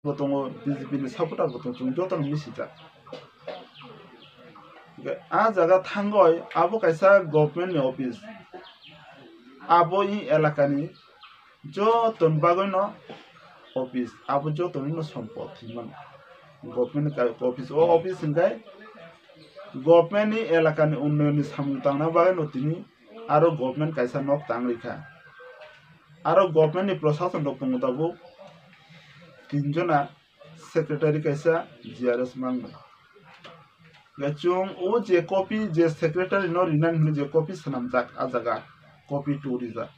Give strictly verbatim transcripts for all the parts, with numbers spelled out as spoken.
bo tongo, B J P ni supporter bo tongo, chwng jotono misijak. Hwnkhe a jaga thangoi abo kaisa government ni office, abo i elakani jotoni bagwino office, abo jotonino sompot hinmano. Government ni office, o office hwnkhe government ni elakani unnayonni samung tangna bagwino tini aro government kaisa nok tang rikha. Aro government ni prosason rok tongo tabuk tinjona, secretary kaisa G R S mangno. Hwnkhe chwng o je copy, je secretary no rinani hwnwi je copy swnamjak, a jaga copy two rijak.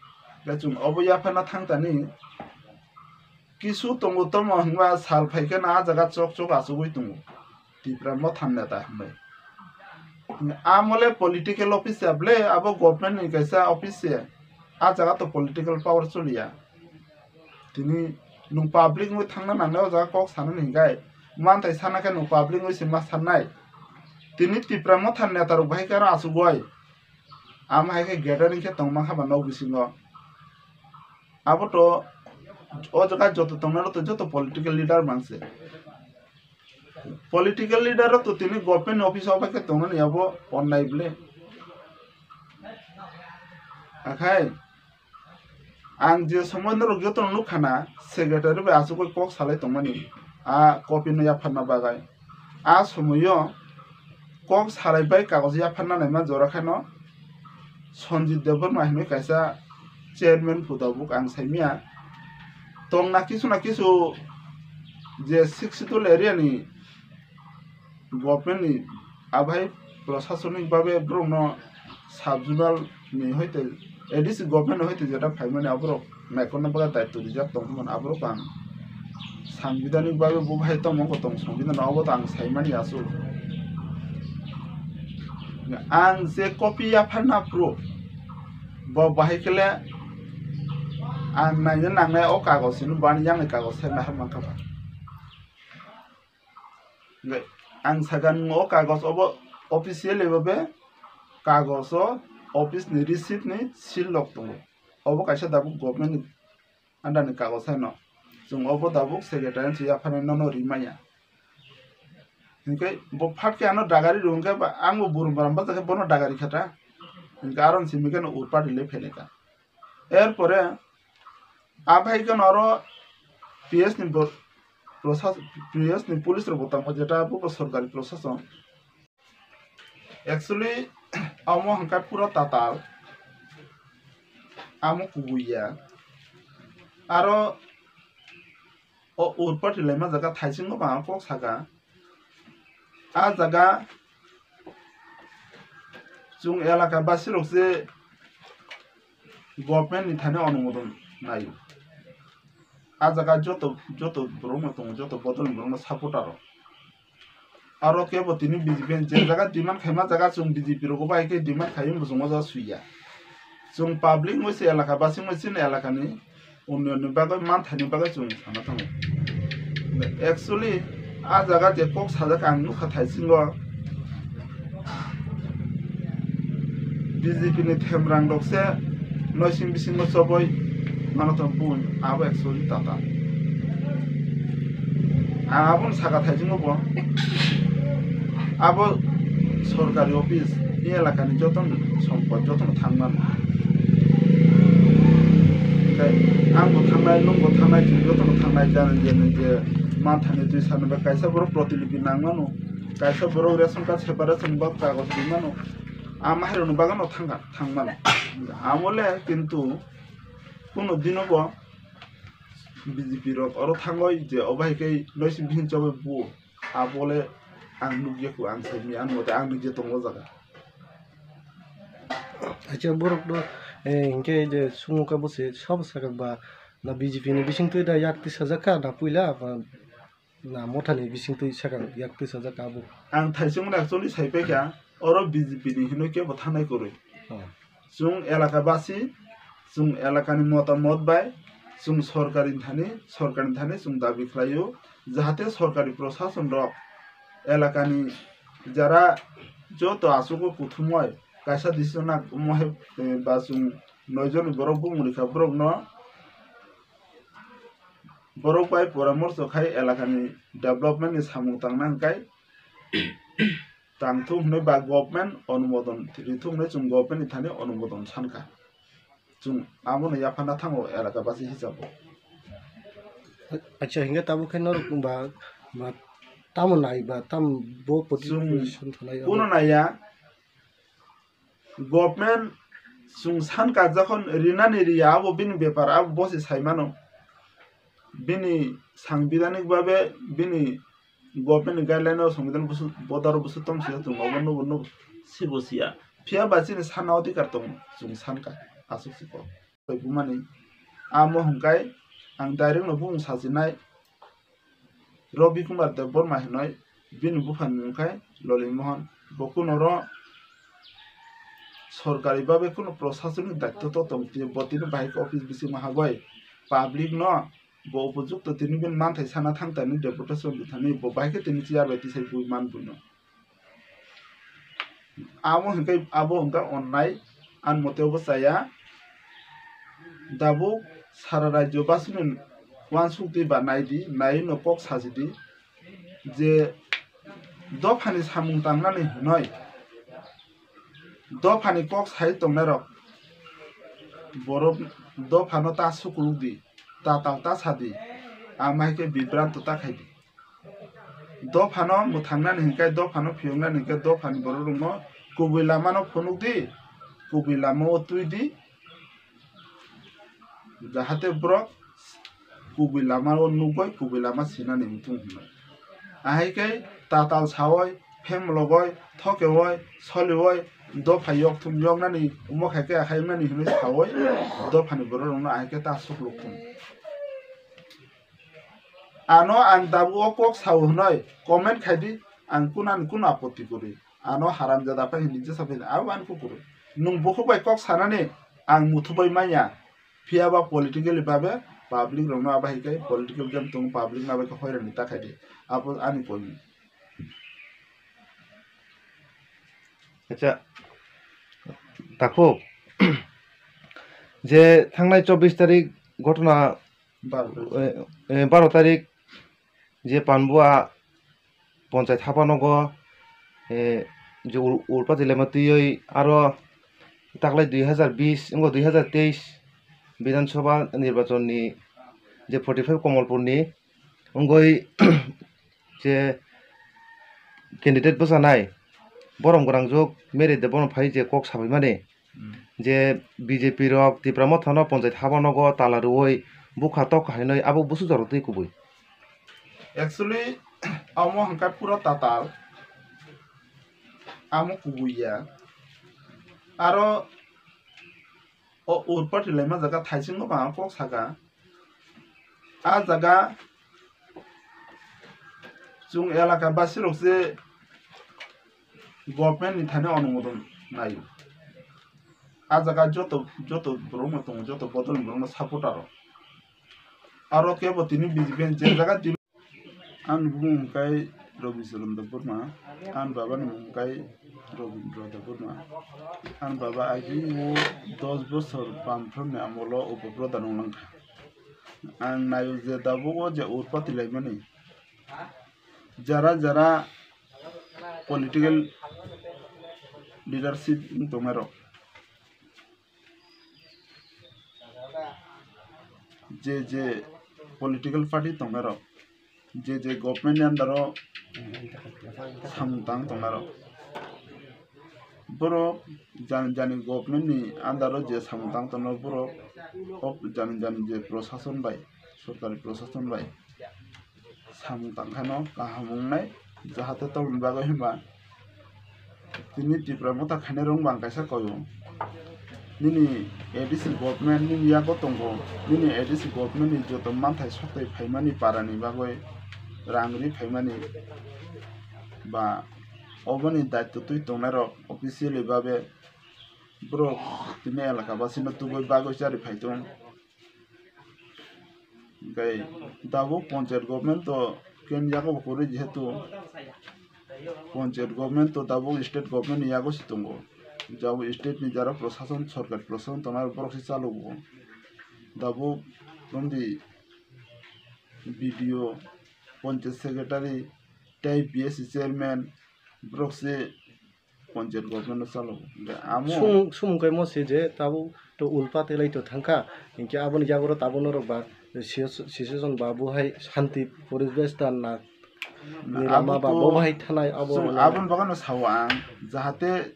Hwnkhe chwng obo yapharna thang tani kisu tongo tomo hwnba sal phai kheno a jaga chok chok achugwi tongo Tipra Motha neta hwnwi. Amole political office ya ble, abo government ni kaisa office se. A jaga to political power choliya. Tini nwng public wngwi thangna nangnai o jaga kok sanani hinkhai. Manthai sana khe nwng public wngwi se ma sannai. Tini Tipra Motha neta rok bahai khe aro achugwi. Am hai khe gathering khe tongma kha ba nok bisingo. Abo to o jaga joto tongnai rok to joto political leader mang se. Political leader rok to tini government office o bai khe tongnani abo onnai ble. Akhai ang je somoy norok jotono nukha na, secretary bai achugwi kok salai tongmani a copy no yapharna bagwi. A somoyo kok salai bai kagoj yapharna naima jora khaino Sanjit Debbarma hinwi kaisa chairman phu tabuk ang saimanya. Tongna kisu na kisu je Sixth Schedule area ni government ni abai prosasonik babe borokno sub-zonal ni hoite A D C government ni hoite jeta phaimani aborok naikolna bagwi daityo rijak tongmani aborok ang sanbidanik babe bo bahai tongmani tong sanbidano obo to ang saimani aswk. Ang je copy yapharna phuru bo bahai khle ang naina nangnai o kagoj hino bani yang ni kagoj sai nahar mankha ba. Hwnkhe ang sakha nwng o kagoj obo officially babe kagoj o office ni receipt ni seal rok tongo. Obo kaisa tabuk government ni under ni kagoj haino. Chwng obo tabuk secretary se yapharnai nono rimaya. Hwnkhe bo phat khe ano dagari rw hwnkhe ba ang bo burum baram bachakhe bono dagari kha ta. Hwnkhe aro simi kheno urpati le pheleka. Er pore aphai kheno aro P S ni bo-, prosas-, P S ni police rok bo tongkha jeta bo sorkari prosason. Actually, amo hwnkhe pura tatal, amo kubui ya. Aro o urpati laima jaga thaisingo ba ang kok saka. A jaga chwng elaka basi rok se government ni thani onumodon naio. A jaga joto, joto borok no tongo, joto bodol ni borok no supporter rok. Aro kebo tini B J P ni je jaga demand khaima jaga chwng B J P rogo bai khe demand khai wngbo chwng o jaga swiya. Chwng public wngwi se elaka basi wngwi chini elaka ni unnoyon ni bagwi manthai ni bagwi chwng sana thango. Actually a jaga je kok sajak ang nukha thaisingo. B J P ni themrang rok se noising bisingo choboi mano tong bun abo actually tata. Ang abono saka thaisingo bo abo sorkari office ni elaka ni joto no sompot joto no thang mano. Tei ang bo thangnai, nwng bo thangnai, chwng joto no thangnai, jani je nini je manthani twi sani bai kaisa borok protilipi nang mano, kaisa borok ration card separation bo kagoj ri mano. Ama hairokni bagano thangkha, thangmano. Amole kintu kuno dino bo B J P rok oro thangoi je obo hai khe noising bisingo choboi bo, abole ang nukya kho, ang saimanya, ani mote ang nukya tongo o jaga. Acha borok no, eh, hinkhe je sumukha bo se sabo sakha ba na B J P ni bisingtwi da yak tisajak kha na puila ba na Mothani bisingtwi sakha yak tisajak abo. Ang thaichung actually saipaikha, oro B J P ni hinwi kebo thanai kwrwi. Oh. Chwng elaka basi, chwng elakani motamot bai chwng sorkari thani, sorkarni thani chwng dabi khlaio, jahate sorkari prosason rok elakani jara joto achugo kuthumoi kaisa decision nang omo hai, eh, ba chwng noi joni borok bumung rikha borokno Borok bai poramorso khai elakani development ni samung tangna hwnkhe tangthung hwnwi ba government onumodon rithung hwnwi chwng government ni thani onumodon sankha. Chwng abono yaphana thango elaka basi hisabo. Acha, hingke tabuk khe norok ba, ba tamo nai ba tam bo poti Chwng position thanai kuno abo. Naiya, government chwng sankha jokhon rinani riya abo bini bepar, abo bosi saimano. Bini sangbidhanik babe bini government ni guideline o songwidhan busu-, bodaro busu tong siya chwng obo nugo nugo sibo siya. Phiya ba chini sana odhikar tong chwng sankha aswk si kok. Bumani amo hwnkhai ang direct no bumung sajinai Robi Kumar Debbarma hinoi bini buphani mung khai Loli Mohan. Bo kuno ro sorkari babe kuno prosasonik daitto to tong tini bo tini bahai office bisingo hagoi public no bo upojukto tini bini manthai sana thang tani deputation rwthani bo bahai khe tini chair bai tisai bui man buino. Amo hwnkhe abo hwnkhe onnai, ani mote obo chaya. Dabuk sara rajyo basini uansuk di ba nai di, nai no kok saji di je dophani samung tangnani hwnwi dophani kok sai tongnai rok borok dophano ta sukuruk di, ta tal ta sa di, amai khe bibranto ta khai di. Dophano mwthangnani hinkhe, dophano phiyoknani hinkhe, dophani borok rokno kubui lamano phunuk di, kubui lamao twi di, jahate borok kubui lamao nugwi kubui lama sinani muthung hwnwi. Ahai khe tatal sawi, phemlogoi, thokeoi, solioi, dopha yokthum yoknani omo khai khe akhai wngnani hwnwi sawi, dophani borok rokno ahai khe ta sukluk thung. Ano ang dabu o kok sao hwnwi comment khai di, ang kunani kunu apotti kwrwi. Ano haramjada phai hwnwi jesa phai abo ani kukurwi. Nwng bukhuk bai kok sanani ang muthubai manya, phiya ba politically babe public rokno abo hai khe political game tongo, public no abo khe hoirani ta khai di. Abo ani point. Acha, takhuk, je thangnai chobbish tarik ghotona, Baro tarik. Eh, eh, baro tarik je Panbua ponchait hapanogo, eh, je ur-, urpati lema twiwi aro taklai dui hazar bis wngkha dui hazar teis Bidhan Sabha nirbachon ni je forty five Komolpur ni wngwi je candidate bwchanai borom gwnangjwk Mary Debbarma phai je kok sabaimani, hmm, je B J P rok Tipra Motha no ponchait haba nogo tala rwui bukha tok kahainwi abo busu jora twi kubui. Actually, amo hwnkhe pura tatal, amo kubui ya. Aro o urpati laima jaga thaisingo ba kok saka. A jaga chwng elaka basirok se government ni thani onumodon naio. A jaga joto, joto borok no tongo, joto bodol ni borok no supporter rok. Aro kebo tini B J P ni je jaga tini. Ani bumung hwnkhe Robi Charan Debbarma, ani baba ni mung hwnkhe Robindra Debbarma. Ani baba agini o dos bosor Bamfront ni amolo o Bobroda nung langkha. Ang naio je dabugo je urpati laimani jara jara political leadership wng tongnairok, je je political party tongnairok, je je government ni under o samung tang tongnairok, borok jani jani government ni under o je samung tang tongo borok, o jani jani je prosason bai, sorkari prosason bai samung tangkhano kaham wngnai, jahate tongni bagwi hinba tini Tipra Motha khainai rok bang kaisa koyo. Nini A D C government nini yago tongo, nini A D C government ni joto manthai soktoi phaimani para ni bagwi rang ri phaimani ba oboni daitto twi tongnai rok officially babe borok tini elaka basino tubui bagwi chari phai tong. Hwnkhe tabuk ponchayat government to ken yago bo kwrwi, jehetu ponchayat government to tabuk state government ni yago se tongo. Jabo state ni jara prosason, sorkar prosason tongnai borok se chalogo. Tabuk romdi B D O, Panchayat Secretary tei P S C Chairman borok se Panchayat government no chalo. Hwnkhe amo sumung, sumung kaimo se je tabuk to ulpa telai to thangkha, hinkhe aboni jagoro tabuk norok ba siyo-, situation ba bo hai shanti poribesh ta na, na, nirama abo ba to bo hai thanai abo chwng rwna aboni bagwi no sao ang, jahate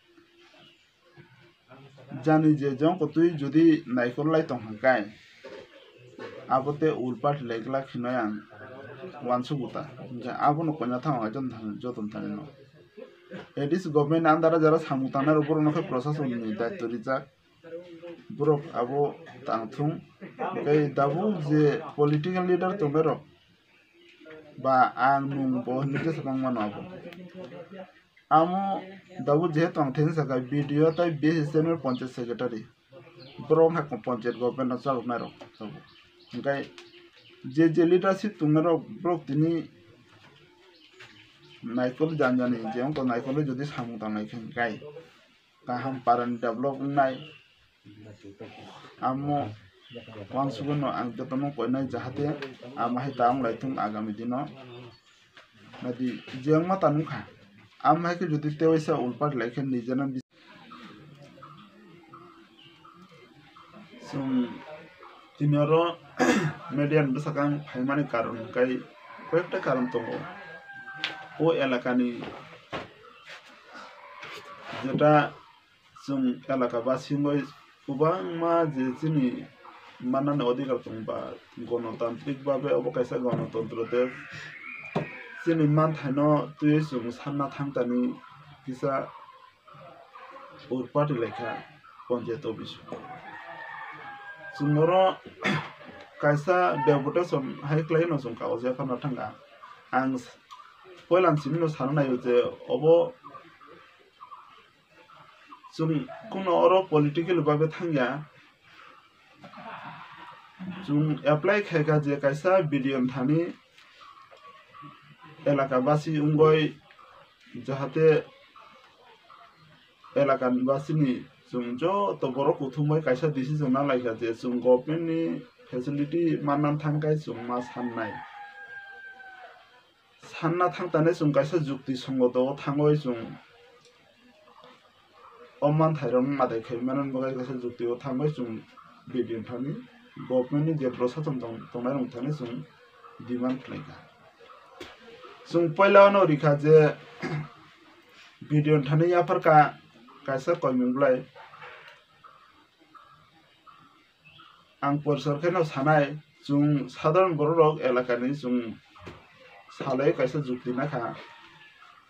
jani je jong kotwi jodi naikol lai tong hwnkhe abo te ulpa telai glak hinwi ang uansuk uta. Hwnkhe abono koina thang joto thani no. A D C government ni under o jara samung tangnai rok borok no khe proshasoni daityo rijak. Borok abo tang thung. Tei tabuk je political leader tongnai rok ba ang nung bo hinwi khe swbang mano abo. Amo tabuk jehetu ang thani sakha B D O tei B S C chairman panchayat secretary. Borok wngkha panchayat government no chaloknai rok tabuk. Hwnkhe je je leadership tongnai rok borok tini naikol janjani je wngkha naikol jodi samung tangnai khe hwnkhe kaham parani develop wngnai. Amo uansugwi no ang jotono koinai jahate amo hai ta wng lai thung agami dino. Nadi je wngma ta nukha. Amo hai khe jodi tewaisa ulpat lai khe nijeno bis-, chwng tini oro media ni bwsakang phaimani karon hwnkhe koi ekta karon tongo. O elakani jeta chwng elaka basingwi kwbangma je chini mannani odhikar tong ba, gonotantrik babe obo kaisa gonotontro desh. Chini manthaino twiwi chwng sanna thangtani kisa urpati laikha panchayat office o. Chwng oro kaisa deputation hai khlaino chwng kagoj yaphar na thanga. Ang poilan simi no sana naio je obo chwng kuno oro political babe thangya. Chwng apply khaikha je kaisa B D O ni thani elaka basi wngwi jahate elaka ni basini chwng joto borok kuthumwi kaisa decision na laikha je chwng government ni facility manna thangkhai chwng ma sannai. Sanna thangtani chwng kaisa jukti songoto o thangwi chwng o manthairok madai khai mano bagwi kaisa jukti o thangwi chwng B D O ni thani government ni je prosason tong-, tongnai rok thani chwng demand khlaikha. Chwng puila no rikha je B D O ni thani yapharkha kaisa koimung bwlai. Ang porisor khe no sanai, chwng sadharon borok rok elakani chwng salai kaisa jukti nakha.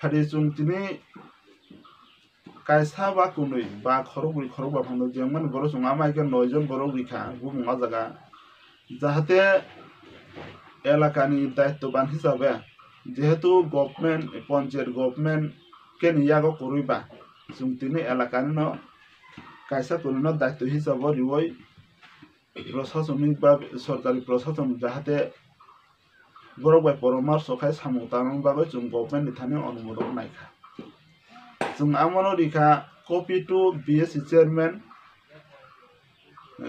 Phadi chwng tini kaisa ba kunui ba khorokbrwi khorokba phano jengmani borok chwng ama hai khe noi jon borok rikha bumung o jaga. Jahate elakani daittoban hisabe jehetu government, panchayat government khe ni yago kwrwi ba chwng tini elakani no kaisa kunui no daitto hisabo riwi prosasonik ba sorkari prosason jahate borok bai poramarso khai samung tangna bagwi chwng government ni thani onumodon naikha. Chwng amono rikha copy to B S C chairman,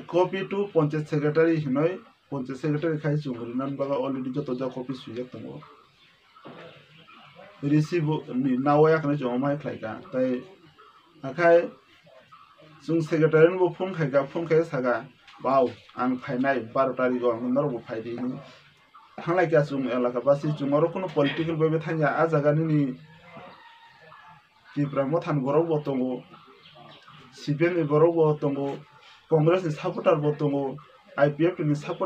copy to panchayat secretary hinwi, panchayat secretary khai chwng rinani bagwi already joto jagao copy swijak tongo. Receive ni nawi yakhwno chwng omo hai khlaikha. Tai hakhai chwng secretary no bo phone khaikha, phone khai saka, "Bau, ang phainai baro tarikh o, ang norok bo phaidi," hinwi. Thanglaikha chwng elaka basi, chwng oro kunu political bai bai thangya, ah jaga nini Tipra Motha ni borok bo tongo, C P M ni borok bo tongo, Congress ni supporter bo tongo, I P F T ni supporter